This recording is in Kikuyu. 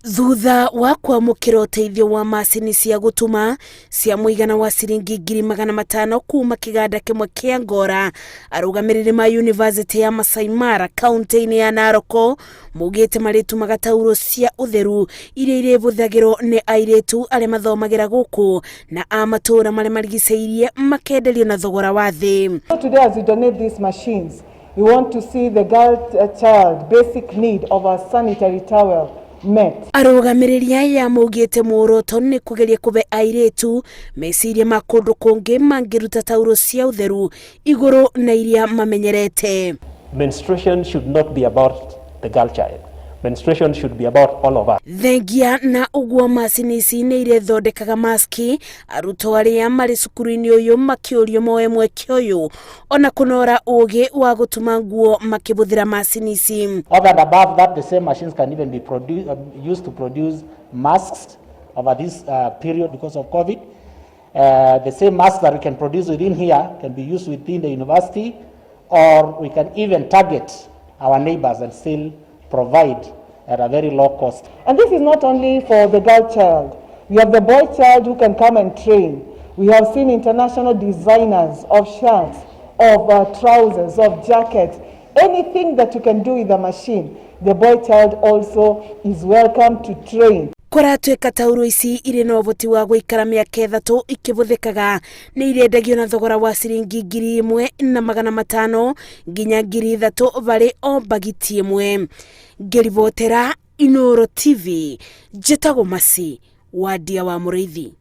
Thutha wa kwamũkĩra ũteithio wa macini cia gũtuma cia mũigana wa ciringi 500,000 kuma kĩganda kĩmwe kĩa Ngora, arũgamĩrĩri ma yunivasĩtĩ ya Masai Mara kaunti-inĩ ya Narok maugĩte marĩtumaga taurũ cia ũtheru iria irĩhũthagĩrwo nĩ airĩtu arĩa mathomagĩra gũkũ na a matũũra marĩa marigicĩirie makenderio na thogora wa thĩ. So today as we donate these machines, we want to see the girl child basic need of a sanitary towel met. Arũgamĩrĩri aya maugĩte muoroto nĩ kũgeria kũhe airĩtu meciria ma kũndũ kũngĩ mangĩruta taurũ cia ũtheru igũrũ na iria mamenyerete. Menstruation should not be about the girl child. Menstruation should be about all of us. Thengia na ũguo macini ici nĩ irĩthondekaga maski, arutwo arĩa marĩ cukuru-inĩ ũyũ makĩũrio moe mweke ũyũ ona kũnora ũgĩ wa gũtuma nguo makĩhũthĩra macini ici. Over and above that, the same machines can even be used to produce masks over this period because of COVID. The same masks that we can produce within here can be used within the university, or we can even target our neighbors and still provide at a very low cost. And this is not only for the girl child. We have the boy child who can come and train. We have seen international designers of shirts, of trousers, of jackets, anything that you can do with a machine. The boy child also is welcome to train. Kũratuĩka taurũ ici irĩ na ũhoti wa gũikara mĩaka 3 ikĩhũthĩkaga nĩ irendagio na thogora wa ciringi 1,500 nginya 3,000 varĩ o mbagiti ĩmwe. Ngĩribotera Inooro TV, njĩtagwo Masi Wandia wa Mũrĩithi.